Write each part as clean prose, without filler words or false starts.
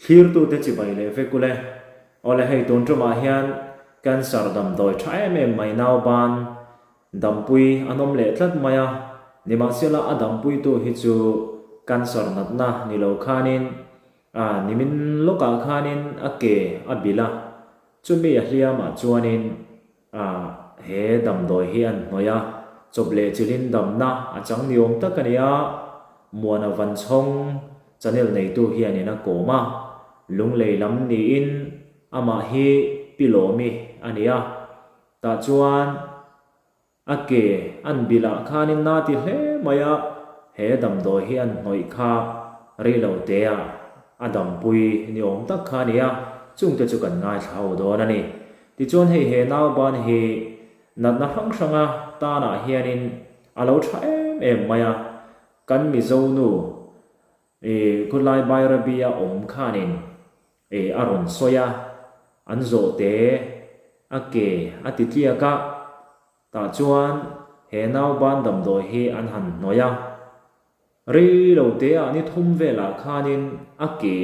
Thlirtute chibai leh vek ule. Awle hei tun tumah hian cancer damdawi tha em em mai nauban dampui an awm leh tlat mai a, nimahsela a dampuitu hi chu cancer natna ni lo khanin a nimin lawkah khanin a ke a bilh a, chumi a hliamah chuanin A, he damdawi hi an hnawih a, chawp leh chilhin damna a chang ni awm tak a ni a, Muana Vanchhawng channel neitu hianin a kawm a, Lunglei lam niin amah hi Pi Lawmi a ni a, tah chuan a ke an bilh ah khanin na ti hle mai a, he damdawi hi an hnawih kha reilo te ah a dampui ni awm tak kha a ni a, chungte chu kan ngaithla ho dawn a ni. Tichuan hei he nauban hi natna hrang hranga tanah hianin a lo tha em em mai a, kan Mizo nu i khawlai Bairabi-a awm khanin i a rawn sawi a, an zawhte a ke a ti tliak a, tah chuan he nauban damdawi hi an han hnawih a. Rei lo te ah ni thum velah khanin a ke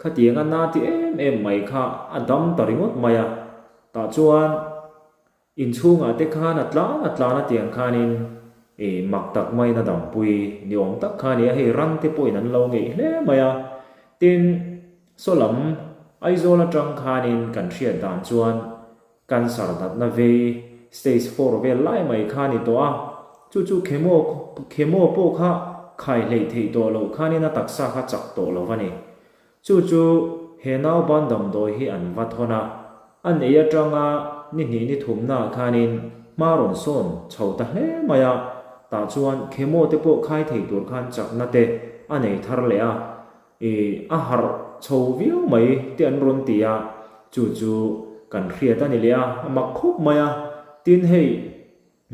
khatiang a na ti em em mai kha a dam ta ringawt mai a, tah chuan inchhungah te khan a tlan a tlan a tiang khanin i mak tak maiin a dampui ni awm tak kha a ni a, hei ran te pawhin an lo ngeih hle mai a, tin saw lam Aizawl atang khanin kan hriat dan chuan Cancer natna vei stage four vel lai mai kha a ni tawh a, chu chu chemo chemo pawh kha khai hleih theih tawh loh khanin a taksa kha chak tawh lo a ni. Chu chu he nauban damdawi hi an va thawn a, an ei atanga ni hnih ni thumnaah khanin hma rawn sawn chho ta hle mai a, tah chuan chemo te pawh khai thei tur khan chakna te a nei thar leh a, I a harh chho viau mai te an rawn ti a, chu chu kan hriat a ni leh a, a mak khawp mai a. Tin hei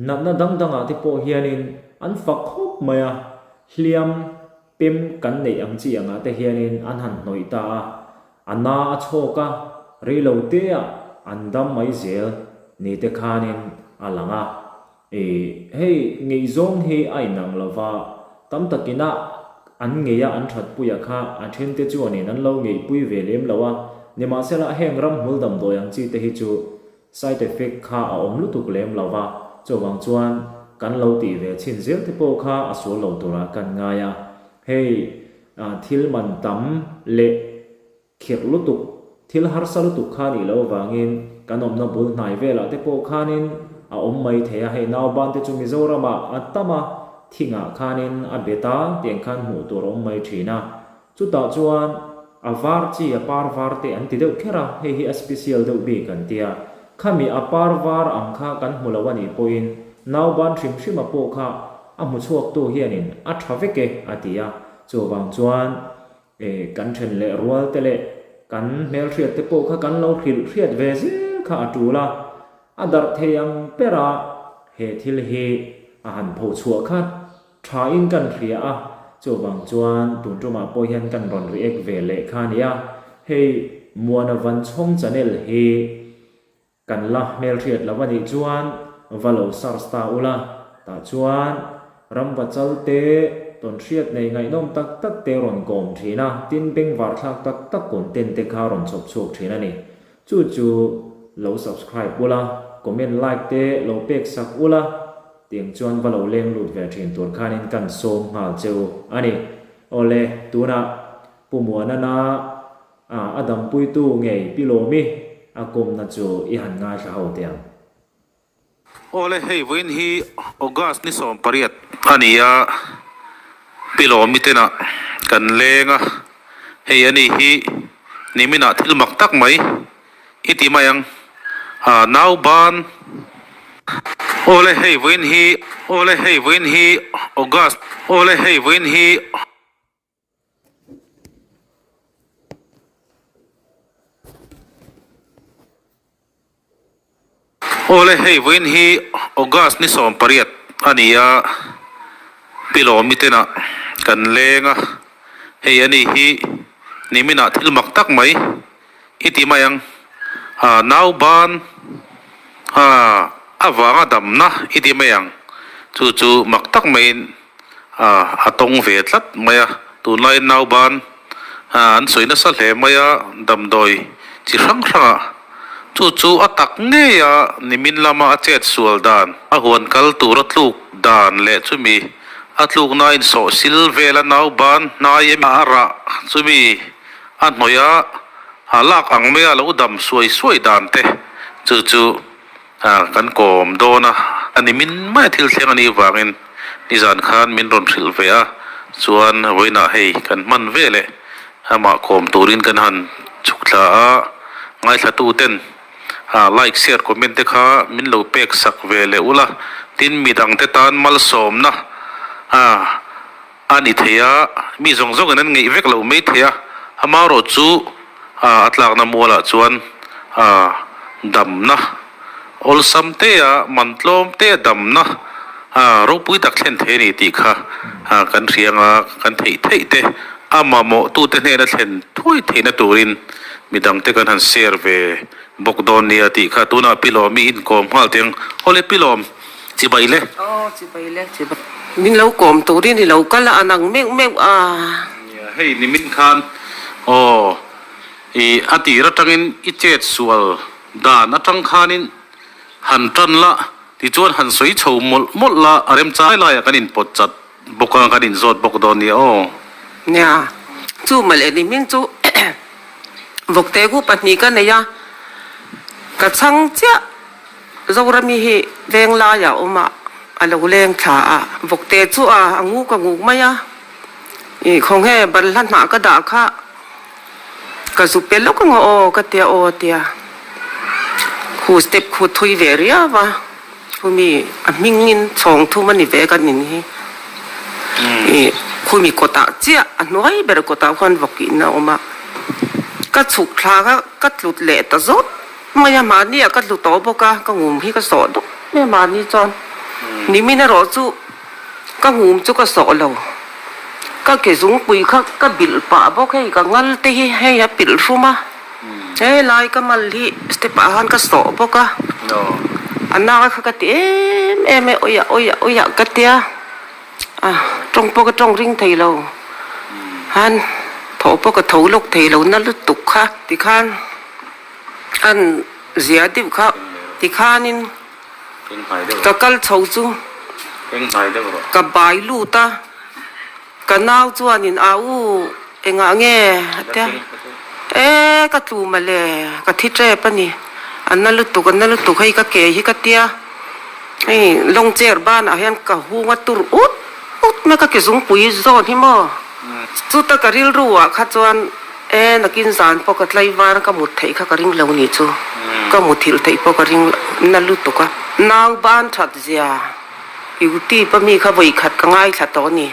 natna dang dangah te pawh hianin an fak khawp mai a, hliam pem kan neih ang chi angah te hianin an han hnawih ta a, a na a chhawk a, reilo teah an dam mai zel ni te khanin a lang a. I, hei ngeihzawng hi a inang lo va, tam takin a an ngei a an thatpuia kha a thente chuanin an lo ngeihpui ve lem lo a, nimahsela heng ramhmul damdawi ang chi te hi chu side effect kha a awm lutuk lem lo va, chuvang chuan kan lo tih ve chhin zel te pawh kha a sual lo turah kan ngai a, hei thil man tam leh Khirh lutuk, thil harsa lutuk kha nih loh avangin kan awmna bul hnai velah te pawh khanin a awm mai thei a, hei nauban te chu Mizoramah a tam a, thingah khanin a bet a, tiang khan hmuh tur a awm mai thin a. Chutah chuan a var chi a par var te an ti deuh kher a, hei hi a special deuh bik an tia. Khami a par var ang kha kan hmu lo a nih pawhin nauban hrim hrima pawh kha a hmu chhuaktu hianin a tha vek e a ti a, chuvang chuan E, kan then leh rual te leh kan hmelhriat te pawh kha kan lo hrilh hriat ve zel kha a tul a, a darh thei ang ber a, he thil hi a han pho chhuah kha tha in kan hria a, chuvang chuan tun tumah pawh hian kan rawn react ve leh kha a ni a, hei Muana Vanchhawng channel hi Kan la hmelhriat lo a nih chuan va lo search ta ula, tah chuan ramvachal te tawnhriat nei ngaihnawm tak tak te rawn kawm thin a, tin bengvar thlak tak tak content te kha rawn chhawp chhuak thin a ni. Chu chu lo subscribe ula, comment like te lo pek sak ula, tiang chuan va lo leng lut ve thin tur khanin kan sawm nghal che u a ni. Awle, tunah Pu Muanana A, a dampuitu ngei Pi Lawmi a kawmna chu i han ngaithla ho teh ang. Awle, hei vawiin hi August ni 18 a ni a, Pi Lawmi tenah kan leng a, hei a ni hi niminah thil mak tak mai i ti mai ang, a nau ban. Awle, hei vawiin hi, awle, hei vawiin hi August, awle, hei vawiin hi. Awle hei vawiin hi August ni 18 a ni a, Pi Lawmi tenah kan leng a, hei a ni hi niminah thil mak tak mai i ti mai ang, ah nau ban ah avanga damna i ti mai ang, chu chu mak tak maiin. A a tawng ve tlat mai a, tunlaiin nauban An sawi nasa hle mai a, damdawi chi hrang hrangah chu chu a tak ngei a, nimin lama a chet sual dan, a huan kal tur a tluk dan leh chumi a tlukna insawh sil vel a nauban hnai emi a rah chumi a hnawih a, a lak ang mai a lo dam suai suai dan te chu chu Kan kawm dawn a, a ni min mai a thil thleng a nih vangin nizan khan min rawn hrilh ve a, chuan vawiinah hei kan hman ve leh amah kawm turin kan han chhuk thla a, ngaithla ten like share comment te kha min lo pek sak ve leh ula, tin midang te tan malsawmna a ni thei a, mi zawng zawngin an ngeih vek loh mai thei a, amaherawh chu a tlakna mualah chuan damna awlsam te a, man tlawm te a damna ropui tak thlen thei a ni tih kha kan hria anga kan theih theih te a mamawh tute hnena thlen thuai theihna turin midangte kan han share ve bawk dawn nia tih kha tunah Pilawm i inkawm nghal teng. Awle Pilawm, chibai le. Aw chibai le, chibai. Min lo kawm turin i lo kal a, a nang meuh meuh a. Nia, hei nimin khan aw i a tir atangin i chet sual dan atang khanin han tan la, tichuan han sawi chho mawlh mawlh la, a remchai laiah kan inpawt chat bawk a, kan inzawt bawk dawn nia aw. Nia, chu mawlh e nimin chu Vawkte ku pahnih ka nei a, ka chhang chiah. Zorami hi veng laiah a awm a, a lo leng thla a. Vawkte chu a a nguk a nguk mai a, ih khawnge balhla hnah ka dah kha ka zu pe lawk ang aw ka tia aw tia khu step khu thui ve riau a, khumi a hmingin chhawng thum a ni ve kan in hi, ih khumi kawtah chiah a hnuai ber kawtah khuan vawk in a awm a, ka chhuk thla kha ka tlut leh ta zawt. Mai a mahni ah ka tlu tawh bawk a, ka ngum hi ka sawh dawk mai a mahni chuan nimin erawh chu ka ngum chu ka sawh lo, ka ke zungpui kha ka bilh pah bawk hei ka ngal te hi hei a pilh hrum a, helai ka mal hi step ah khan ka sawh bawk a, a naka kha ka ti em em e awiah awiah awiah ka tia a tawng pawh ka tawng ring thei lo han thawh pawh ka tho lawk thei lo na lutuk kha tikhan. An zia deuh kha tikhanin ka kal chho chu ka bai lut a, ka nau chuanin a u engah nge a tia, e ka tlu mawle ka thi tep a ni, a na lutuk a na lutuk hei ka ke hi ka tia, hei lawng chair banah hian ka hung a tur ut ut mai ka ke zungpui zawn hi maw, chuta ka rilru ah kha chuan. E, nakin zan pawh ka tlaivar ka mut theih kha ka ring lo nih chu, ka muthilh theih pawh ka ring na lutuk a. Nau ban that zia YouTube a mi kha vawi khat ka ngaithla tawh a ni.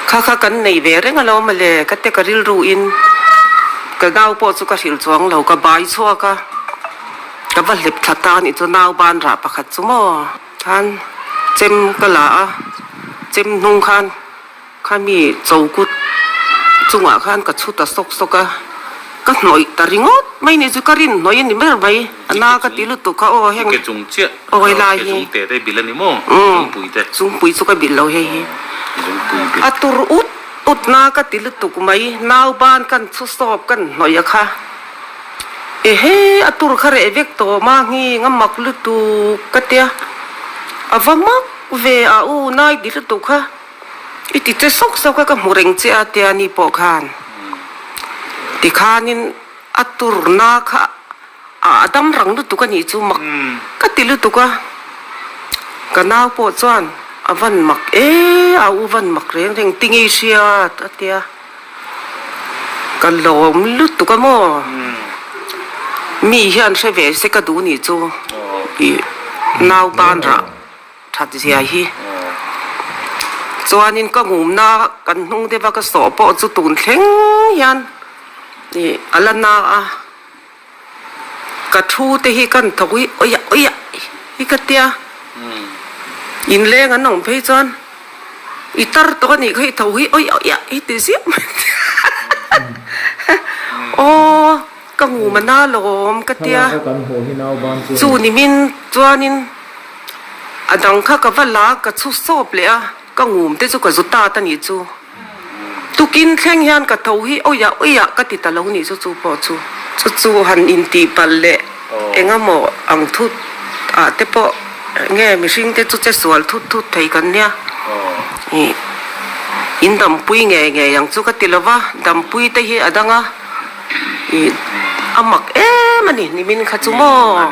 Kha kha kan nei ve reng alawm mawle, ka te ka rilru in ka nau pawh chu ka hrilh chuang lo, ka bai chhuak a, ka va hlep thla ta a nih chu nau ban rah pakhat chu maw khan chem ka la a, chem hnung khan. Khami chokut chungah khan ka chhut a sawk sawk a, ka hnawih ta ringawt mai ni chu ka rin hnawih a ni ber mai, a na ka ti lutuk kha aw heng Ke chung chiah aw helai ke hi chung te te bilh a ni maw zungpui te zungpui chu ka bilh lo hei hi zungpui bilh a tur ut ut na ka ti lutuk mai nau ban kan chhu sawp kan hnawih a kha ehe a tur kha reh vek tawh ma nghing a mak lutuk ka tia a va mak ve a u nai ti lutuk kha. I ti che sawk sawk a ka hmu reng che a tia ni pawh khan tikhanin a turna kha a dam rang lutuk a nih chu mak ka ti lutuk a, ka nau pawh chuan a van mak e a u van mak reng reng ti ngei hriat a tia ka lawm lutuk a maw mi hian hre ve se ka duh nih chu i nau ban rah. That zia hi. Chuanin ka ngumna kan hnung deuh a ka sawh pawh chu tun thleng hian ih a la na a, ka thu te hi kan thawk hi awiah awiah hi ka tia, inleng an awm phei chuan i tar tawh a nih kha i tho hi awiah awiah hi ti ziah mai aw ka ngum a na lawm ka tia, chu nimin chuanin. A dang kha ka va la, ka chhu sawp leh a, ka ngum te chu ka zu tat a nih chu. Tukin thleng hian ka tho hi awiah awiah ka ti ta lo nih chu chu pawh chu. Chu chu han intih palh leh engemaw ang thut ah te pawh nge mihring te chu che sual thut thut thei kan nia. Ih in dampui ngei ngei ang chu ka ti lo va, dampui te hi a dang a, ih a mak em a ni, nimin kha chu maw.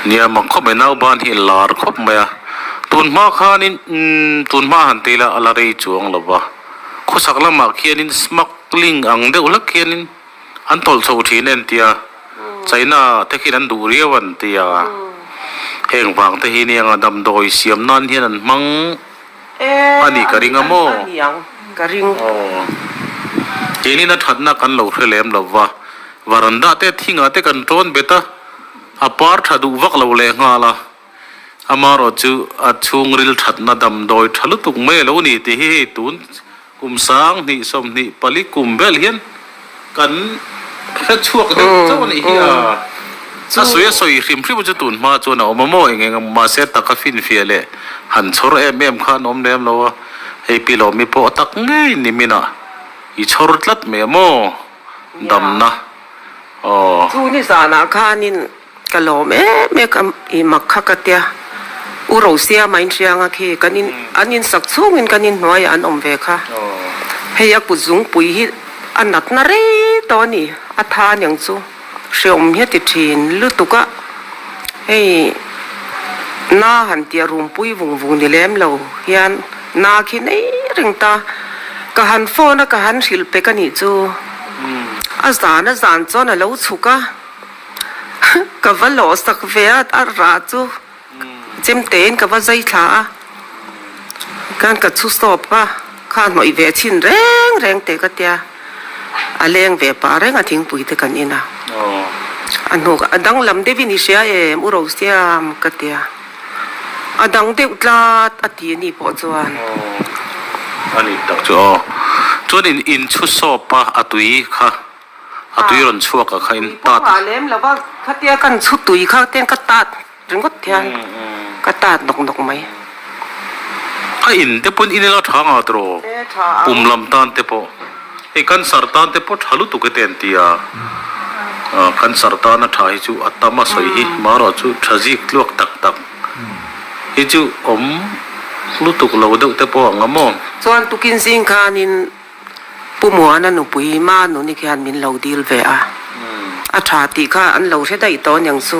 Nia mak khawp mai nauban hi lar khawp mai a, tun hma khanin umm tun hma han ti ila a la rei chuang lo va, khawsak lamah khianin smuggling ang deuh hlek khianin an tawlh chho thin en tia, China te khian an duh riau an ti a, heng vang te hi nia damdawi siam nan hian an hmang a nih ka ring a maw? Ka ring. Aw. Keinin a thatna kan lo hre lem lo va, varanda te thingah te kan tawn bet a, a par tha duh vak lo leh nghal a, amarawh chu a chhungril thatna damdawi tha lutuk mai a lo ni tih hi hei tun Kum 2024 kum vel hian kan hre chhuak deuh chauh a nih hi a. A sawi a sawi hrim hrim chu tun hma chuan a awm a maw eng eng emaw mahse taka finfiah leh han chhawr em em kha an awm lem lo a, hei pi lawmi pawh tak ngei niminah i chhawr tlat mai a maw damna aw. Chu nizanah khanin Ka lawm em em ka i mak kha ka tia. U Rosiama in hrianga khi kan in an in sak chhungin kan in hnuaiah an awm ve kha. Hei a kut zungpui hi a natna rei tawh a ni, a tha aniang chu hreawm hi a ti thin lutuk a. Hei na han tih a rumpui vung vung ni lem lo hian na khi nei reng ta. Ka han phone a ka han hrilh pek a nih chu. A zan a zan chuan a lo chhuk a. Ka va lawh sak ve a, a rah chu chemtein ka va zai thla a, khan ka chhu sawp a, kha hnawih ve chhin reng reng teh ka tia, a leng ve pah reng a thingpui te kan in a, a hnuk a danglam deuhin i hria em u Rosiam ka tia, a dang deuh tlat a ti a ni pawh chuan. Aw a ni tak chu aw, chuan in in chhu sawp a, a tui kha. A tui rawn chhuak ah kha in tat. Tui pawh lem lo va, khatia kan chhu tui kha ten ka tat ringawt hian ka tat nawk nawk mai. A in te pawn in ila tha nga tiraw? Pum lam tan te pawh hei cancer tan te pawh tha lutuk e te an ti a, cancer tan a tha hi chu a tam a sawi hi marawh chu tha zik tluak tak tak hi chu awm lutuk lo deuh te pawh ang a maw? Chuan tukin zing khanin Pu Muana nupui Ma Nuni khian min lo dil ve a, a tha tih kha an lo hre daih tawh aniang chu.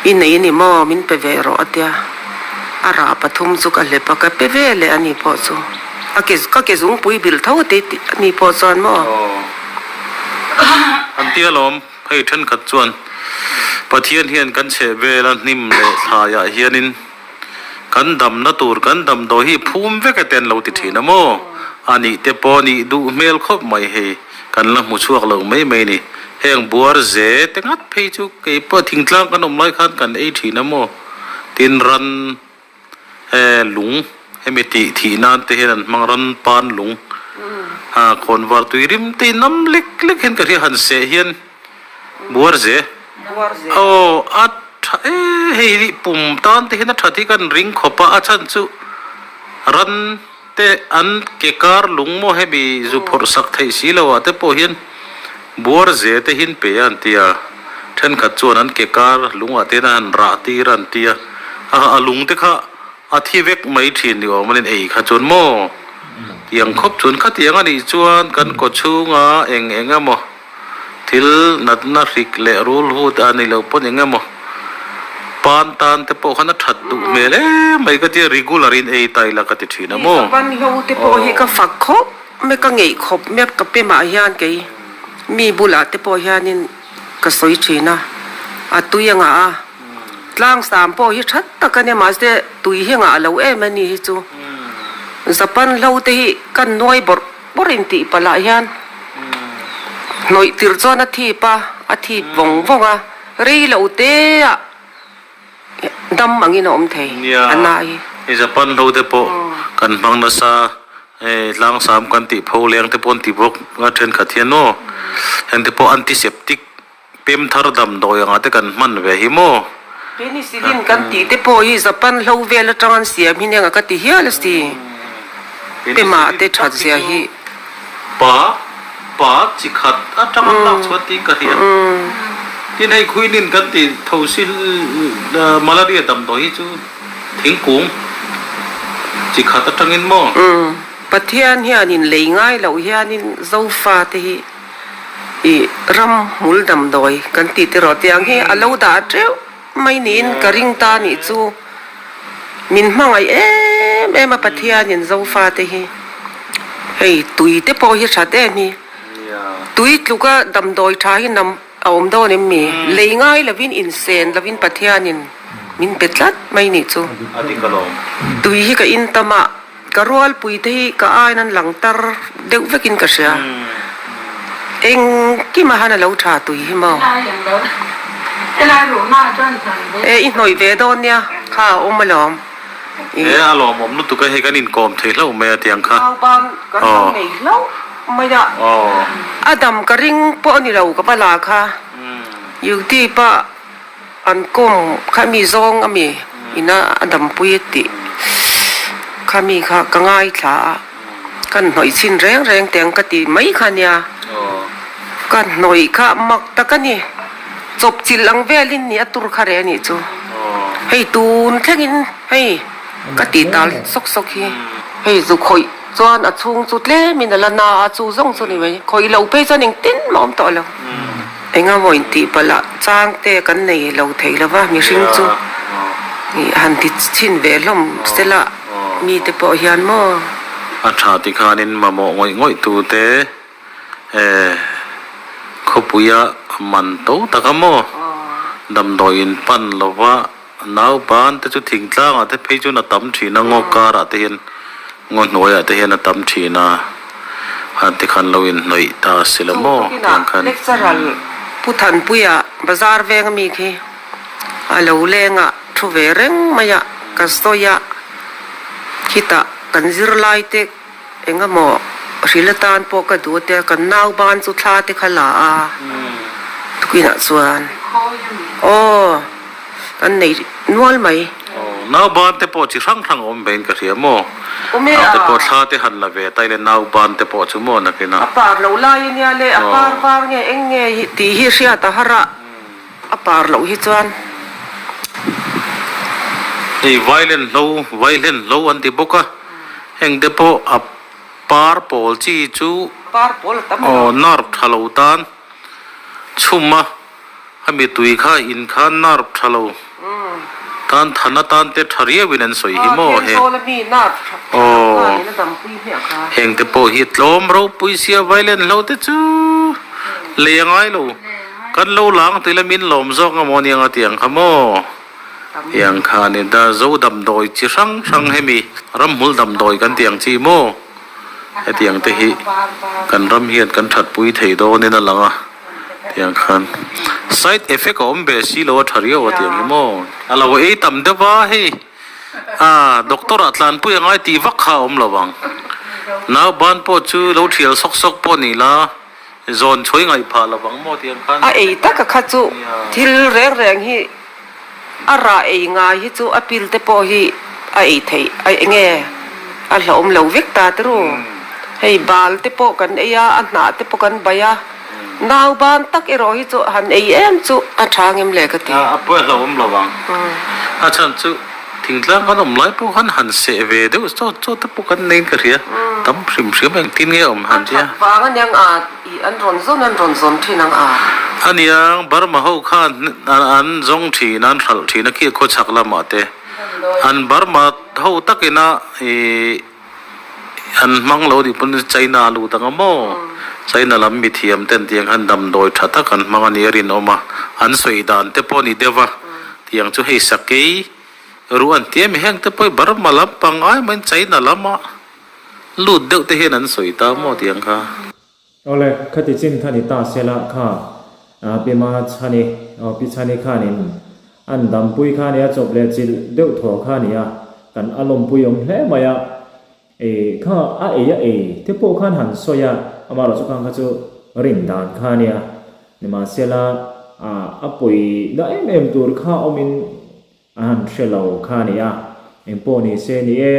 I nei ni maw min pe ve rawh a tia, a rah pathum chu ka hlep a, ka pe ve leh ani pawh chu. A ke ka ke zungpui bilh tho tih ani pawh chuan maw. An tia lawm, hei thenkhat chuan Pathian hian kan chheh vela hnim leh thlaiah hianin Kan damna tur kan damdawi hi phum vek e te an lo ti thin a maw? A nih te pawh nih duh hmel khawp mai hei, kan la hmu chhuak lo mai mai ni. Heng buar ze te ngat phei chu kei pawh thingtlang kan awm lai khan kan ei thin a maw? Tin ran he lung hemi tih thih nan te hian an hmang ran pan lung ha khawnvar tui rim te in nam lek lek hian ka hria han seh hian Buar ze. Aw a tha e hei hi pum tan te hian a that hi kan ring khawp a, a chhan chu ran te an ke kar lung maw hemi zu phawrh sak theih si lo ah te pawh hian buar ze te hian pe a an ti a, thenkhat chuan an ke kar lung ah te hian a han rah tir a an ti a, a lung te kha a thi vek mai thin ni awm anin ei kha chuan maw tiang khawp chuan khatiang anih chuan kan kaw chhunga eng eng emaw. Thil natna hrik leh rul hut a ni lo pawn eng emaw pan tan te pawh khan a that duh hmel em mai ka tia regular in ei ta ila ka ti thin a maw. Ka pan hlo te pawh hi ka fak khawp mai ka ngeih khawp mai ka pe mah hian kei mi bulah te pawh hianin ka sawi thin a, a tui a ngah a, tlang sam pawh hi that tak a nia mahse tui hi ngah lo em a ni hi chu Japan hlo te hi kan nuai bawrh Bawr in tih palh ah hian hnawih tirh chuan a thip a, a thip vawng vawng a, rei lo te ah dam angin a awm thei a na hi. Nia, Japan ho te pawh kan hmang nasa, hei tlangsam kan tih pho leng te pawh an ti bawk a thenkhat hian aw, heng te pawh antiseptic Pem thar damdawi anga te kan hman ve hi maw? Penicillin kan tih te pawh hi Japan hlo vel atang an siam hi nia ka ti hial a si. Pema te that zia hi. Pa pa chi khat atanga tlak chhuat tiin ka hria. Tin hei Quinine kan tih thosi malaria damdawi hi chu thingkung chi khat atangin maw? Pathian hianin lei ngai loh hianin Zofa te hi i ram hmul damdawi kan tih te rawh tiang hi a lo dah teuh mai niin ka ring ta nih chu min hmangaih em em a Pathianin Zofa te hi hei tui te pawh hi that em hi tui tluka damdawi tha hi nam a awm dawn em mi lei ngai lovin insen lovin Pathianin min pe tlat mai nih chu tui hi ka in tam a. Ka rualpui te hi ka ain an lang tar deuh vekin ka hria. Engkima han a lo tha tui hi maw? E i hnawih ve dawn nia, kha a awm alawm. E a lawmawm lutuk a, hei kan inkawm thei hlauh mai a tiang kha. Nauban kan lo nei hlauh mai a, a dam ka ring pawh a ni lo ka va la kha. Youtube a. An kawm kha mi zawng a mi ina a dampui a tih kha mi kha ka ngaithla a, kan hnawih chhin reng reng teh ang ka ti mai kha nia, ka hnawih kha mak tak a ni, chawp chilh ang velin ni a tur kha reh a nih chu, hei tun thlengin hei ka tih tal sawk sawk hi, hei zu khawih chuan a chhung chu tlemin a la na a chu zawng chu ni mai, khawih loh phei chuan engtin mah awm tawh lo. Engemaw intih palh ah chang te kan nei lo thei lo va, mihring chu ih han ti chhin ve hlawm sela mi te pawh hian maw. A tha ti khanin mamawh ngawih ngawih tu te eh khawpuia man to tak a maw damdawi in pan lo va nauban te chu thingtlang ah te phei chuan a tam thin a ngaw kar ah te hian ngaw hnuai ah te hian a tam thin a han ti khan lo in hnawih ta si lo maw tiang khan. Lecturer Pu Thanpuia bazar veng ami khi a lo leng a thu ve reng mai a ka sawi a khitah kan zirlai te Engemaw hril atan pawh ka duh tia kan nau ban chu thla te kha la a tukinah chuan aw kan nei nual mai. Aw nau ban te pawh chi hrang hrang a awm vein ka hria maw? Awm e a. Nau te pawh thla te han la ve ta ila nau ban te pawh chu maw nakinah. A par loh lai ania le a par var nge eng nge tih hi hriat a har a. A par loh hi chuan. Hei vailen hlo, vaihlen hlo an ti bawk a, heng te pawh a par pawl chi chu Par pawl a tam aw lo. nerve tha lo tan chhum a, a mitui kha in khan nerve tha lo tan than atan te tha riau in an sawi hi maw he. Khenzawl ami nerve tha lo khan in a dampui hmiah kha. Heng te pawh hi tlawm ropui sia vailen hlo te chu lei a ngai lo. Kan lo lang tih la min lawm zawk emaw nia nga tiang kha maw? Tiang kha ni da zo damdawi chi hrang hrang hemi ramhmul damdawi kan tiang chi maw? Hetiang te hi kan ram hian kan thatpui thei dawnin a lang a tiang khan side effect a awm ve si lo a tha riau a tiang hi maw? A lo ei tam deuh a hei a doctor ah tlanpui a ngai tih vak kha a awm lo ang nauban pawh chu lo thial sawk sawk pawh ni la. Zawn chhuai ngaih phah lo vang maw tiang khan. A ei tak a kha chu thil reng reng hi a rah ei ngai hi chu a pil te pawh hi a ei theih a enge a hlauhawm lo vek ta te ru. Hei bal te pawh kan ei a, a hnah te pawh kan baih a, nau ban tak erawh hi chu han ei em chu a tha ngem le ka ti. A pawi a hlauhawm lo vang. A chhan chu Thingtlang kan awm lai pawh khan han seh ve deuh chawt chawt te pawh kan neiin ka hria, tam hrim hrim engtin nge awm han tia. A that vang aniang a ih an rawn zawn an rawn zawn thin ang a. Aniang Burma ho khan an zawng thin a an hralh thin a khi khawchhak lamah te an Burma ho takina ih An hmang lo nih pawn China a lut ang a maw? China lam mithiam ten tiang khan damdawi tha tak an hmang a nih a rinawm a, an sawi dan te pawh a ni deuh a, tiang chu hei sakei ruh an ti a mi heng te pawh hi Burma lam pangngai maiin China lama lut deuh te hian an sawi ta maw tiang kha. Awle, khati chin kha ni ta sela kha Pi Ma Chhani, aw Pi Chhani khanin an dampui kha nia chawp leh chilh deuh thaw kha nia, kan a lawmpui awm hle mai a, ei kha a ei a ei te pawh khan han sawi a, amaherawhchu khan kha chu rin dan kha nia, nimahsela a pawi na em em tur kha awmin a han hre lo kha nia, engpawh ni se ni e.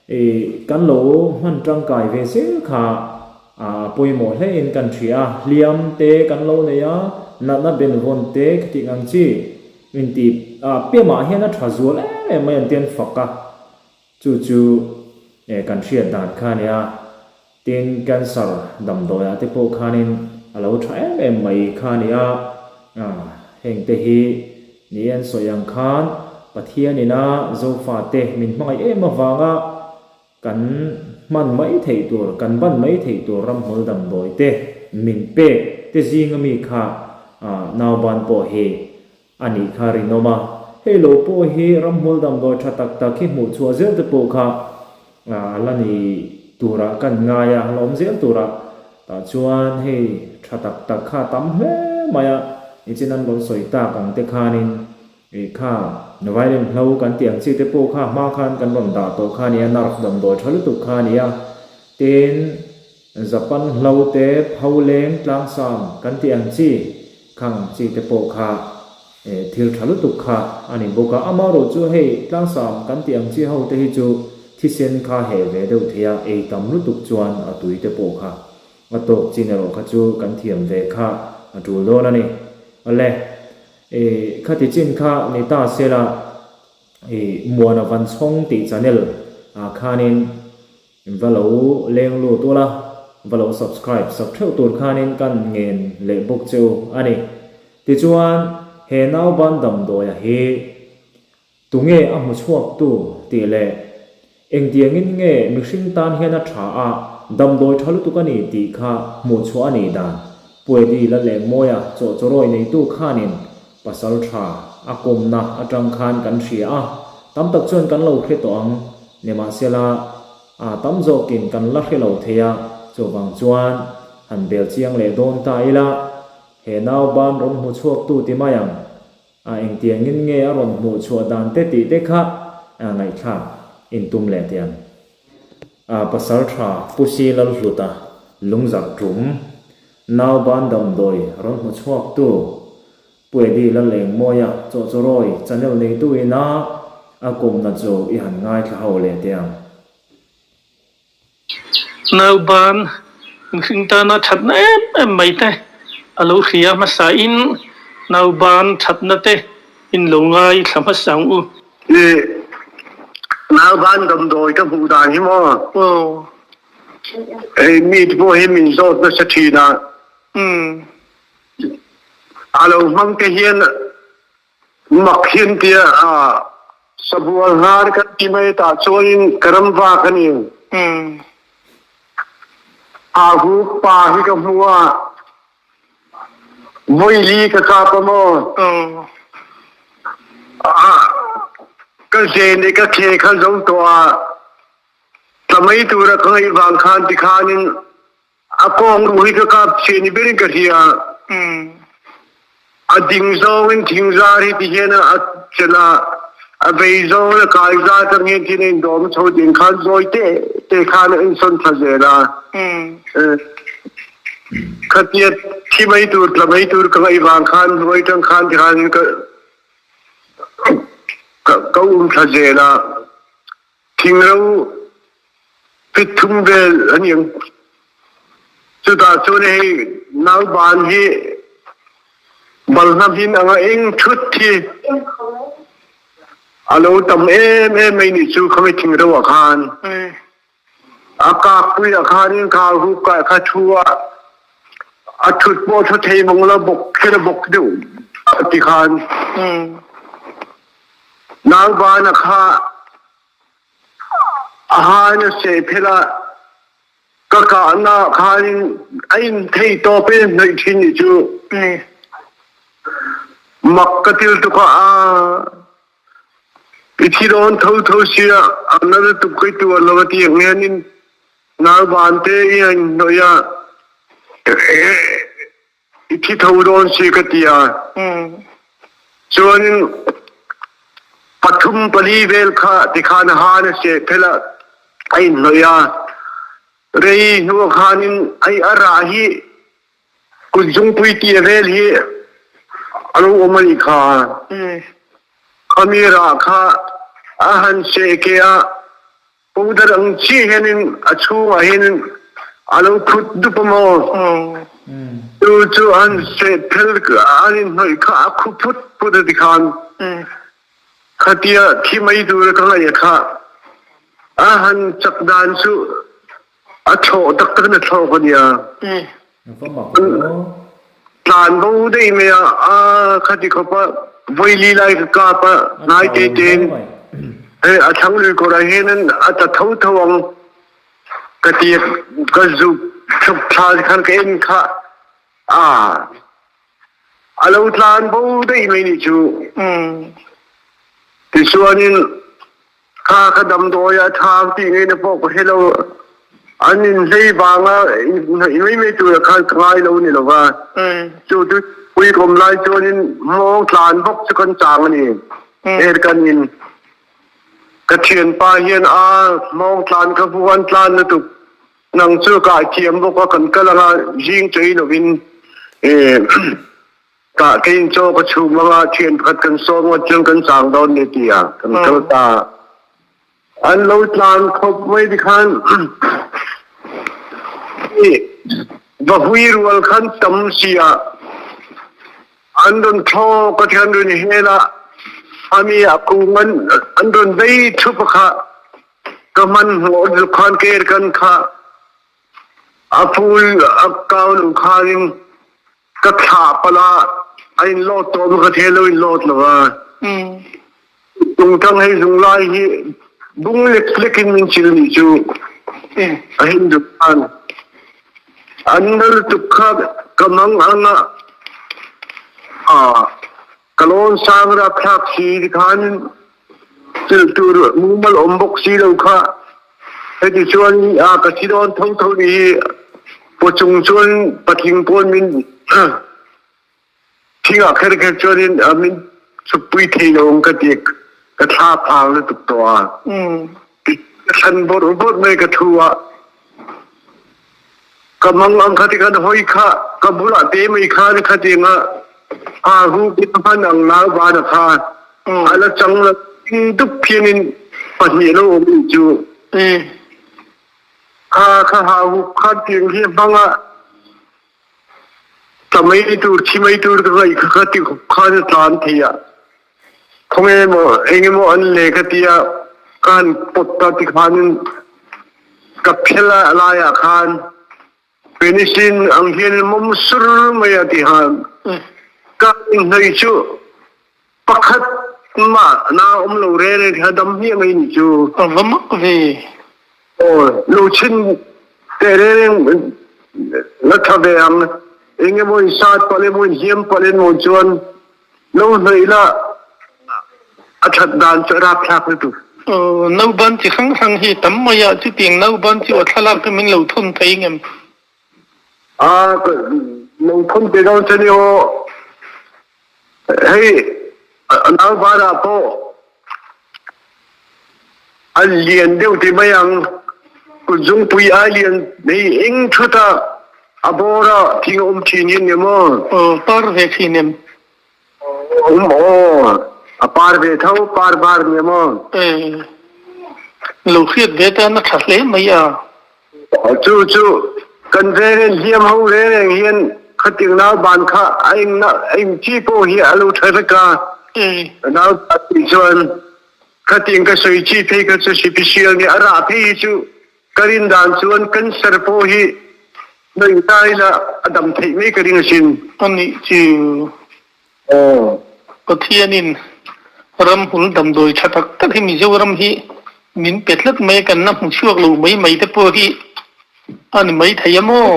I kan lo hman tangkai ve zel kha a pawimawh hlein kan hria a, hliam te kan lo nei a, natna benvawn te khitih ang chi inti piamah hian a tha zual em em mai an ti an fak a, chu chu kan hriat dan kha a nia. Tin, cancer damdawiah te pawh khanin a lo tha em em mai kha a nia, heng te hi ni en sawi ang khan Pathianina Zofate min hmangaih em avanga kan hman mai theih tur, kan ban mai theih tur ramhmul damdawi te min pek te zinga mi kha nauban pawh hi a nih kha rinawm a, hei lo pawh hi ramhmul damdawi tha tak tak hi hmuh chhuah zel te pawh kha a la ni turah kan ngai a, a la awm zel turah tah chuan hei tha tak tak kha a tam hle mai a, nichin an rawn sawi tak ang te khanin ih kha violin hlo kan tih ang chi te pawh kha hma khan kan rawn dah tawh kha a nia, nerve damdawi tha lutuk kha a nia, tin. Japan hlo te, pholeng, tlangsam kan tih ang chi, khang ang chi te pawh kha thil tha lutuk kha a ni bawk a. Amaherawh chu hei tlangsam kan tih ang chi ho te hi chu thisen kha heh ve deuh thei a, ei tam lutuk chuan a tui te pawh kha a tawk chin erawh kha chu kan thiam ve kha a tul dawn a ni. Awle, khati chin kha ni ta sela Muana Vanchhawng tih channel ah khanin Va lo leng lut ula, va lo subscribe sak theuh tur khanin kan ngen leh bawk che u a ni. Tichuan, he nauban damdawia hi tunge a hmu chhuak tu tih leh engtiangin nge mihring tan hian a tha a, damdawi tha lutuk a ni tih kha hmuh chhuah a nih dan Puedi la leh mawia chawhchawrawi neitu khanin pasal tha a kawmna atang khan kan hria a, tam tak chuan kan lo hre tawh ang. Nimahsela, a tam zawkin kan la hre lo thei a, chuvang chuan han bel chiang leh dawn ta ila, he nauban rawn hmu chhuaktu ti mai ang, a engtiangin nge a rawn hmuh chhuah dan te tih te kha ngaihthlak intum leh teh ang. A pasal tha Pusi Lalhluta lungzarh tum, nauban damdawi rawn hmu chhuaktu Pu Eddie Lalengmawia chawhchawrawi channel neitu ina a kawmna chu i han ngaithla ho leh teh ang. Nauban mihring tana thatna em em mai te a lo hria hmasa in nauban thatna te in lo ngaithla hmasa ang u. I nauban damdawi ka hmuh dan hi maw? Aw. Hei mi te pawh hi min zawt nasa thin a. Umm. A lo hmang te hian mak hian tia sabual hnar kan ti mai tah chuanin ka ram vak a ni. A hu pa hi ka hmu a, voili ka kap a maw? Ka zen i ka khe kha zo tawh a, tla mai tura ka ngaih vang khan tikhanin A kawng ruh hi ka kap chih ni berin ka hria. A ding zawngin thingzar hi ti hian a chelh a, a vei zawngin a kai zar tang hian tin a indawm chho ding khan zawi te te khan a insawn thla zel a. Khatia thi mai tur tla mai tur ka ngaih vang khan hnuai tang khan ti khan ka ka um thla zel a. Thingro fit thum vel an iang. Chutah chuan hei nauban hi balhla hmin anga eng thut hi a lo tam em em mai nih chu khami thingro ah khan. A kakpui ah khanin khau ruk ah kha thu a a thut pawh thu thei mawng lo bawk kher a bawk deuh ti khan. Nauban a kha a hain a seh phel a, ka kahnak khan in a in thei tawp in hnawih ṭhin i cu mak ka til tuk ah a i thi dawn thotho si ah a na tuk kai tuar lo a ti ngen in nauban te i an hnawih ah I thi tho dawn si ka ti a. Chuanin pathum pali vel kha tikhan a han a seh phel a, a inhnawih a. Rei hnu khanin ai a rah hi kutzungpui tia vel hi a lo awm a nih kha. Khami rah kha a han seh ke a. Powder ang chiah hianin a chhungah hianin a lo phut dup a maw? Chu chu an seh phel an inhnawih kha a khu phut phut a ti khan khatia thi mai tura ka ngaih kha a han chak dan chu a thlawh tak takin a thlawk a nia. Va mak maw? Tlan bo daih mai a, a khati khawp a vawili lai ka kap a, hnai te tein hei a thlang lui kawrah hian a tla tho tho ang ka ti a, ka zuk thluk thla khan ka en kha a a lo tlan bo daih mai nih chu. Tichuanin Kha ka damdawi a thang tih ngeina pawh ka hre lo. An inhlei vanga inhnawih mai mai tura khan ka ngai lo ni lova. Chu chu puikawm lai chuanin hmawng tlan bawk chu kan chang a ni. Er kan in ka thianpa hian a hmawng tlan ka hmu an tlan lutuk. Nang chu ka thiam bawk a kan kal anga zing chei lovin Tah keiin chaw ka chhum anga thian pakhat kan sawm ngawt chuan kan chang dawn ni ti a kan kal ta. An lo tlan khawp mai ti khan va hui rual khan tam si a an rawn thlawk a thian rawn hel a ami a kung an an rawn vei thup a kha ka hman hmawh zuk khan ker kan kha a phul a kau lo khanin Ka thlah palh ah a in lawt tawh maw ka the lo in lawt lo a. Tungtang hei zunglai hi bung lek lek in min chil ni cu. A hin duk an. An nal tuk kha ka mang ang ah ka lawn sang rapthlak si ti khan Thil tur mumal awm bawk si lo kha heti chuan ka thi dawn tho tho ni hi pawchung chuan patling pawn min thingah kher kher chuanin min chukpui thei lo ang ka ti ka thla phang lutuk tawh a. Ka thlan bawrh bawrh mai ka thu a. Ka mang ang kha ti khan hoi kha ka bulah te mai khan khatianga a hu hman ang nau bana kha ala chang la dup phianin pahnih lo awm ni chu kha kha ha hu kha tiang hi hmanga tla mai tur thi mai tur ka ngai kha kha ti khan tlan thei a Khawnge maw engemaw an le ka tia ka han pawt ta ti khanin ka phel a laiah khan penicillin ang hian mawm sur mai a ti han ka inhnawih chu pakhat mah na awm lo reng reng kha dam hmiah mai ni chu. A va mak ve. Aw lo chhin teh reng reng la tha ve ang engemaw in sat palh emaw in hliam palh emaw chuan Lo hnawih la a that dan chu a rapthlak lutuk. Aw nauban chi hrang hrang hi tam mai a, chutiang nauban chu a thlalak te min lo thawn thei ngem? A lo thawn pe dawn che ni aw. Hei nauban ah pawh a lian deuh ti mai ang. Kutzungpui ai lian hei eng thut a a bawr a thing a awm thin hi ania maw? Aw par ve thin em? Awm aw a par ve tho par var ania maw? E lo hriat ve tan a tha hle mai a. Chu chu kan veng en hliam ho reng reng hian khatiang nauban kha a eng na eng chi pawh hi a lo tha vek a. Nau tih chuan khatiang ka sawi chi phei kha chu sipisial ni a rah phei hi chu ka rin dan chuan cancer pawh hi hnawih ta ila a dam theih mai ka ring asin. Anih chu. Aw. Pathianin ramhmul damdawi tha tak tak hi Mizoram hi min pe tlat mai a, kan la hmu chhuak lo mai mai te pawh hi a ni mai thei a maw?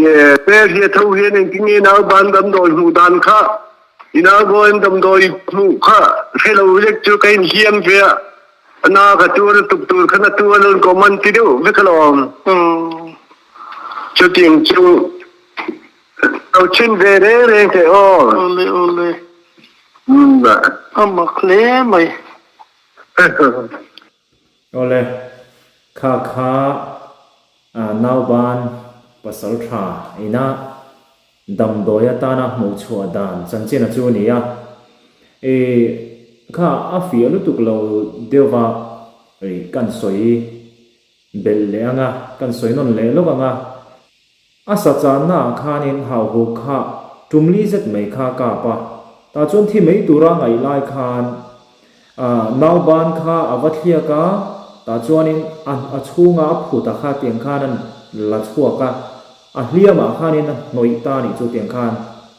Ye, Pek hi a tho hian engtin nge nauban damdawi hmuh dan kha i naubawiin damdawi hmuh kha hre lo lek chu ka inhliam ve a, a na ka tuar lutuk tur khan a tuar lo in ka awm an ti deuh vek alawm. Chutiang chu Lo chhin ve reng reng teh aw. Awle awle. A mak hle mai. Awle, kha kha nauban pasal tha ina damdawi atana hmuh chhuah dan chanchin a chu a ni a. I kha a fiah lutuk lo deuh va. Ri kan sawi belh leh ang a, kan sawi nawn leh lawk ang a. A sa channa ah khanin hauhuk kha tum li zet mai kha kap a, tah chuan thi mai tura ngaih lai khan nauban kha a va thliak a, tah chuanin a a chhunga a phut a kha tiang khan an la chhuak a, a hliamah khanin a hnawih ta nih chu tiang khan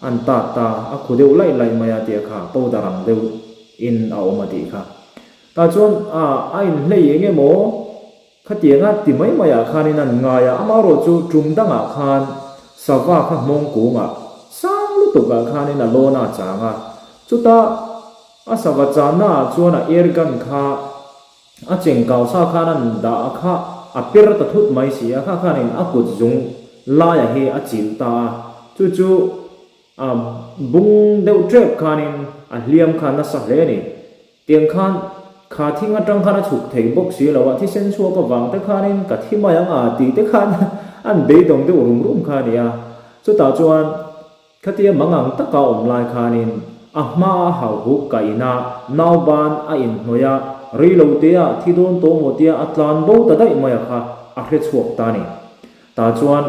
an tat ta, a khu deuh laih laih mai a tia kha powder ang deuh in a awm a tih kha. Tah chuan a inhlei eng emaw khatianga ti mai maiah khanin an ngai a, amaherawh chu tum dangah khan sava kha hmawng kungah sang lutukah khanin a lawn a chang a, chuta a sava channaah chuan a air gun kha a chengkau sa khan an dah a kha a per ta thut mai si a, kha khanin a kut zung laia hi a chilh ta a, chu chu A bung deuh tep khanin a hliam kha nasa hle a ni. Tiang khan kha thing atang khan a chhuk thei bawk si lo a, thisen chhuak avang te khanin ka thi mai ang a tih te khan an beidawng deuh rum rum kha a ni a. Chutah chuan khatia mangang taka awm lai khanin a hma a hauhuk kaih ina nauban a inhnawih a, reilotea thi dawn tawh maw tia a tlan bo ta daih mai a kha a hre chhuak ta a ni. Tah chuan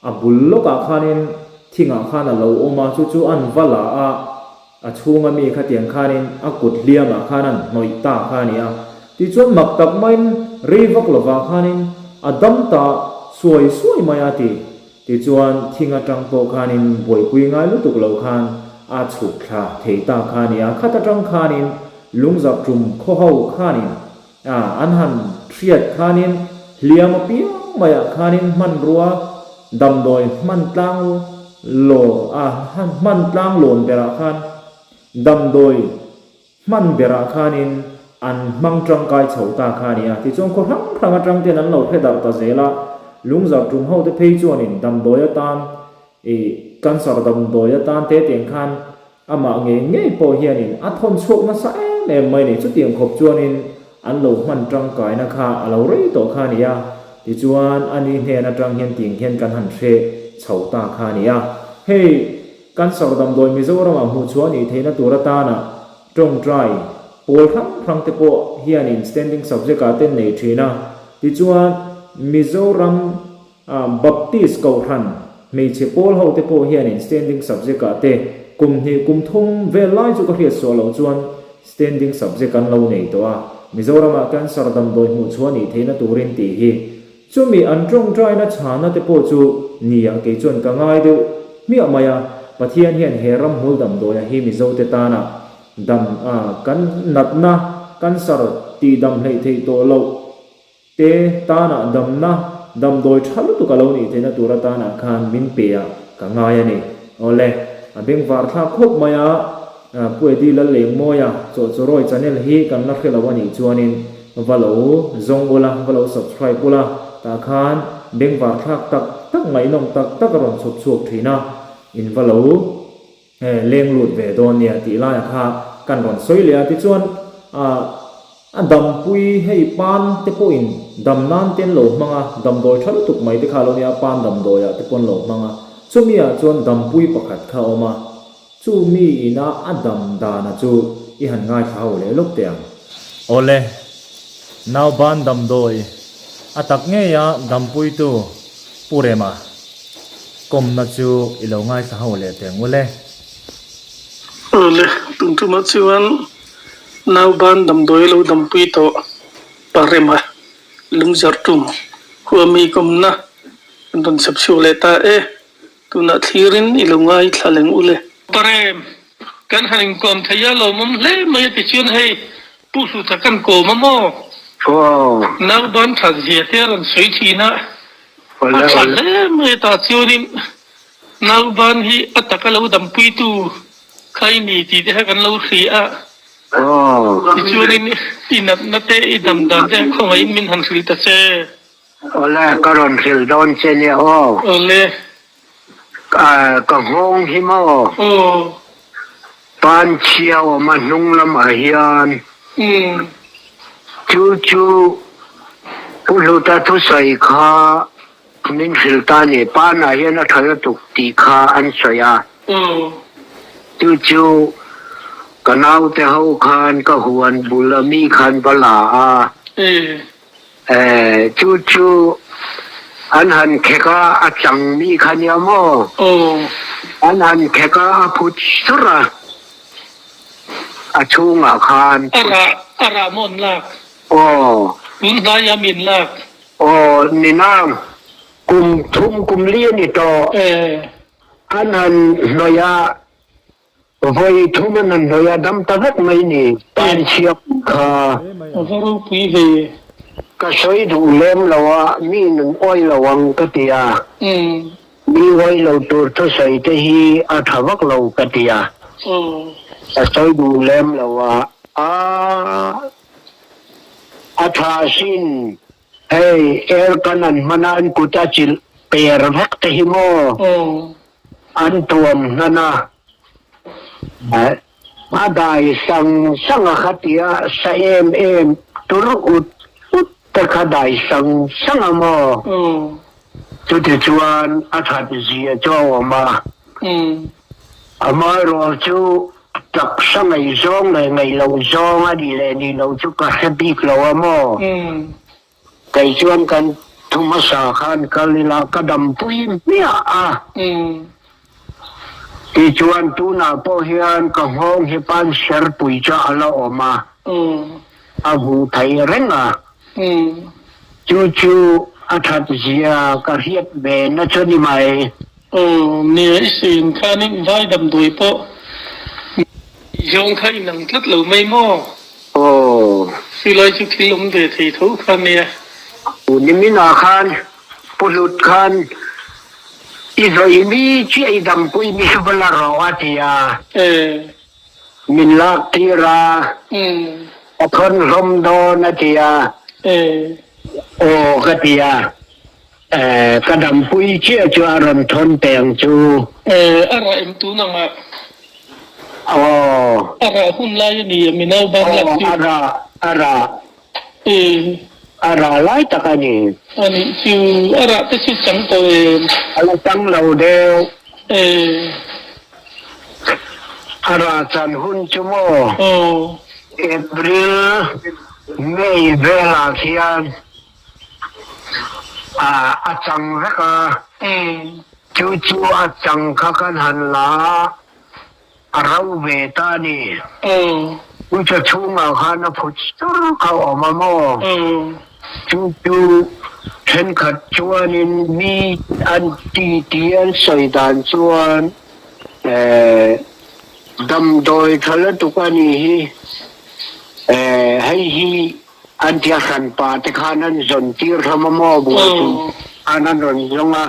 a bul lawkah khanin thingah khan a lo awm a, chu chu an va la a, a chhunga mi khatiang khanin a kut hliamah khan an hnawih ta kha a ni a. Tichuan mak tak maiin rei vak lovah khanin a dam ta suai suai mai a ti. Tichuan thing atang pawh khanin buaipui ngai lutuk lo khan a chhuk thla thei ta kha a ni a, khat atang khanin lungzak tum khaw ho khanin A, an han hriat khanin hliam apiang maiah khanin hmanrua damdawi hman tlang law a, hman tlang lawn berah khan damdawi hman berah khanin an hmang tangkai chho ta kha a ni a. Tichuan khaw hrang hrang atang ten an lo hre darh ta zel a, lungzar tum ho te phei chuanin damdawi atan ih cancer damdawi atan te tiang khan Amah ngei ngei pawh hianin a thawn chhuak nasa em em mai ni. Chutiang khawp chuanin an lo hman tangkaina kha a lo rei tawh kha a ni a. Tichuan a ni hnen atang hian ting hian kan han hre chho ta kha a ni a. Hei Cancer damdawi Mizoramah hmuh chhuah nih theihna tur atana tawngtai pawl hrang hrang te pawh hianin standing subject ah ten nei thin a. Tichuan Mizoram Baptist Kohhran hmeichhe pawl ho te pawh hianin standing subject ah te kum hnih kum thum vel lai chu ka hriat suah loh chuan standing subject an lo nei tawh a, Mizoramah cancer damdawi hmuh chhuah nih theihna turin tih hi chumi an tawngtaina chhana te pawh chu nia kei chuan ka ngai deuh hmiah mai a, Pathian hian he ramhmul damdawia hi Mizo te tana dam kan natna cancer tihdam hleih theih tawh loh Te tanah damna damdawi tha lutuk a lo nih theihna tur atanah khan min pe a ka ngai a ni. Awle, a bengvar thlak khawp mai a, Pu Eddie Lalengmawia Chawhchawrawi channel hi kan la hre lo a nih chuanin va lo zawng ula, va lo subscribe ula, tah khan bengvar thlak tak tak ngaihnawm tak tak a rawn chhawp chhuak thin a, in va lo Leng lut ve dawn nia tih laia kha kan rawn sawi leh a, tichuan a dampui hei pan te pawhin dam nan te an lo hmang a, damdawi tha lutuk mai te kha a lo nia, pan damdawiah te pawh an lo hmang a, chumi ah chuan dampui pakhat kha a awm a, chumi ina a dam dana chu i han ngaithla ho leh lawk teh ang. Awle, nauban damdawi a tak ngeia dampuitu Pu Rema. Kawmna chu i lo ngaithla ho leh teh ang ule. Awle, tun tumah chuan nauban damdawi lo dampui tawh Pa Rema lungzarh tum huami kawmna an rawn chhep chhuak leh ta e. Tunah thlirin i lo ngaithla leng ule. Pa Rem, kan han inkawm thei a lawmawm hle mai a tichuan hei Pu Hluta kan kawm a maw? Nauban that zia te a rawn sawi thin a. A tha hle mai ta chuanin nauban hi a taka lo dampuitu kha i ni tih te kha kan lo hria a. Tichuanin i natna te i dam dan te khawngaihin min han hrilh ta che. Awle, ka rawn hrilh dawn che nia aw. Awle. Ka nghawng hi maw? Aw. Panchhia awm a hnung lamah hian chu chu Pu Hluta thusawi kha min hrilh ta a ni. Panah hian a tha lutuk tih kha an sawi a. Chu chu ka naute ho khan ka huan bul ami khan va la a. Eh, chu chu an han khek a, a chang mi kha nia maw? An han khek a, a phut sur a, a chhungah khan A rah, a rah maw an lak? Aw. Tun hnaiah min lak? Aw, ni nang. Kum thum kum li a ni tawh. Eh. An han hnawih a, Vawi thum an han hnawih a, dam ta vek mai ni. Tan chhiak kha. A va ropui ve. Ka sawi duh lem lo a, mi nun awi lo ang ka ti a. Mi awi lo tur thusawi te hi a tha vak lo ka ti a. Ka sawi duh lem lo a, a a tha sin. Hei air kan an hman a, an kut a chilh per vek te hi maw? An tuam hnan a, a dai sang sang a kha tia sa em em tur ut ut te kha dai sang sang a maw? Chuti chuan a that zia chu a awm a. Amaherawh chu taksa ngaihzawng leh ngaihloh zawng a nih leh nih loh chu ka hre bik lo a maw? Kei chuan kan thu hmasa khan kal ila ka dampui hmiah a. Tichuan tunah pawh hian ka nghawng hi pan serpui chu a la awm a, a hmuh theih reng a. Chu chu a that zia ka hriat ve na chu ni mai. Aw, nia i sawi ang khanin vai damdawi pawh zawng kha inang tlat lo mai maw? Aw. Silai chu thil awm ve thei tho kha nia. Niminah khan Pu Hlut khan i zawih mi chiah i dampui mi va la rawh a ti a. Min lak tir a. Ka thawn hlawm dawn a ti a. Aw ka ti a. Ka dampui chiah chu a rawn thawn peng chu. A rah em tun ang ah. Aw. A rah hun lai a ni a mi nau ban lak chu. Aw a rah a rah. A rah lai tak a ni. A nih chu a rah te chu chang tawh em. A la chang lo deuh. A rah chan hun chu maw. Aw. April, May velah khian. A chang vek a, chu chu a chang kha kan han la a, a ro ve ta a ni. Uicha chhungah khan a phut sur kha a awm a maw? Chu chu thenkhat chuanin mi an ti ti an sawi dan chuan damdawi tha lutuk a nih hi, hei hi An tia hranpa te khan an zawn tir hlawm a maw buai chu khan an rawn zawng a,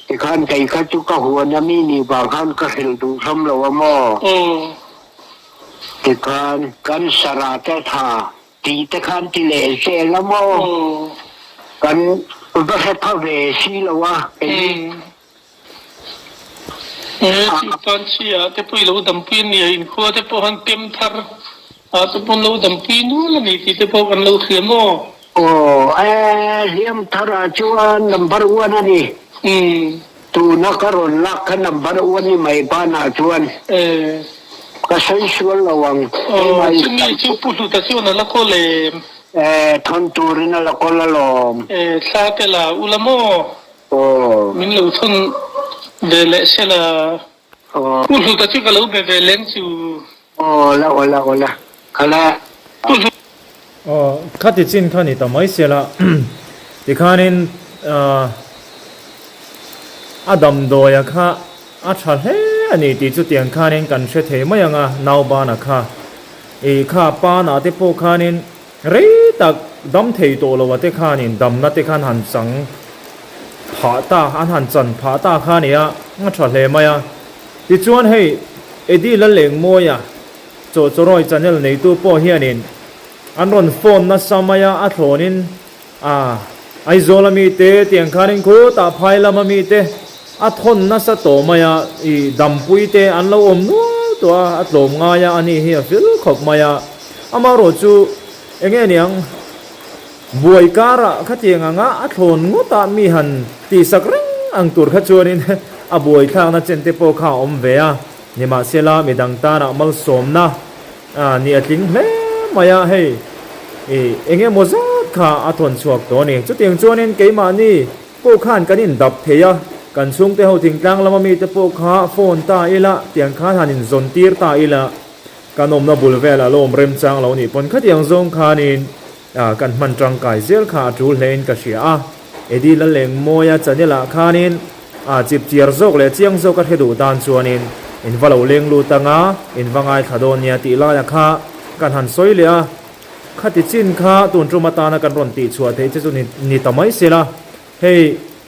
tikhan kei kha chu ka huan a mi nih vang khan ka hrilh duh hlawm lo a maw? Tikhan kan sarah te tha tih te khan ti leh zel a maw? Kan va hre pha ve si lo a kei. He Chilpan chhia te pawh i lo dampui a nia, inkhua te pawh han pem thar ah te pawh an lo dampui nual a ni tih te pawh kan lo hria maw? Aw, e, hliam thar ah chuan number one a ni. Umm. Tuna ka rawn lak kha number one ni mai banah chuan. E. Ka sawi sual lo ang. Aw, chumi chu Pu Hluta chuan a la kawl em? E, thawn turin a la kawl alawm. E, thla te la ula maw? Aw. Min lo thawn ve leh se la. Aw. Pu Hluta chu ka lo be ve leng chu. Aw la aw la aw la kha la. Pu Hlut. Aw khati chin kha ni ta mai se la tikhanin a damdawia kha a tha hle a ni tih chu tiang khanin kan hre thei mai ang a naubana kha ih kha panah te pawh khanin Rei tak dam thei tawh lo a te khanin damna te khan han chang phah ta, an han chan phah ta kha a nia, a tha hle mai a. Tichuan hei Eddie Lalengmawia Chawhchawrawi channel neitu pawh hianin an rawn phone nasa mai a, a thlawnin a Aizawl a mite tiang khanin khutah phai lam a mite a thawn nasa tawh mai a, i dampui te an lo awm nual tawh a, a tlawm ngai a, ani hi a fel khawp mai a. Amaherawh chu eng nge niang, buai karah khatiang anga a thlawn ngawtah mi han tihsak reng ang tur kha chuanin a buai thlakna chen te pawh kha a awm ve a, nimahsela midang tanah malsawmna ni a tling hle mai a, hei. Ih, eng emaw zat kha a thawn chhuak tawh a ni. Chutiang chuanin keimahni pawh khan kan indap thei a, kan chhungte ho thingtlang lama mite pawh kha phone ta ila, tiang khan han inzawn tir ta ila, kan awmna bul velah lo awm remchang lo nih pawn khatiang zawng khanin kan hman tangkai zel kha a tul hlein ka hria a. Eddie Lalengmawia channel ah khanin a chip chiar zawk leh chiang zawk a hre duh tan chuanin in va lo leng lut anga in va ngaithla dawn nia tih laia kha kan han sawi leh a. Khati chin kha tun tum atana kan rawn tih chhuah theih che chu ni ta mai sela, hei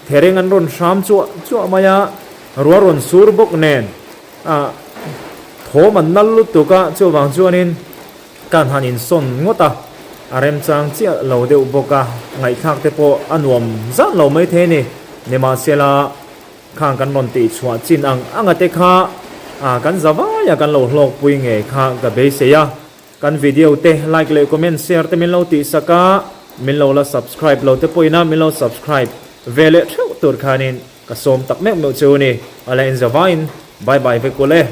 thereng an rawn hram chuah chuah mai a, ruah rawn sur bawk nen a thawm an nal lutuk a, chuvang chuanin kan han insawn ngawt a, a remchang chiah lo deuh bawk a, ngaihthlak te pawh a nuam zan lo maithei a ni. Nimahsela khang kan rawn tih chhuah chin ang anga te kha kan za vaia kan lo hlawkpui ngei kha ka beisei a. Kan video te like leh comment share te min lo tih sak a, min lo la subscribe lo te pawhin a min lo subscribe ve leh theuh tur khanin ka sawm tak meuh meuh cheu a ni. A la inzavaiin bye bye vek ul e.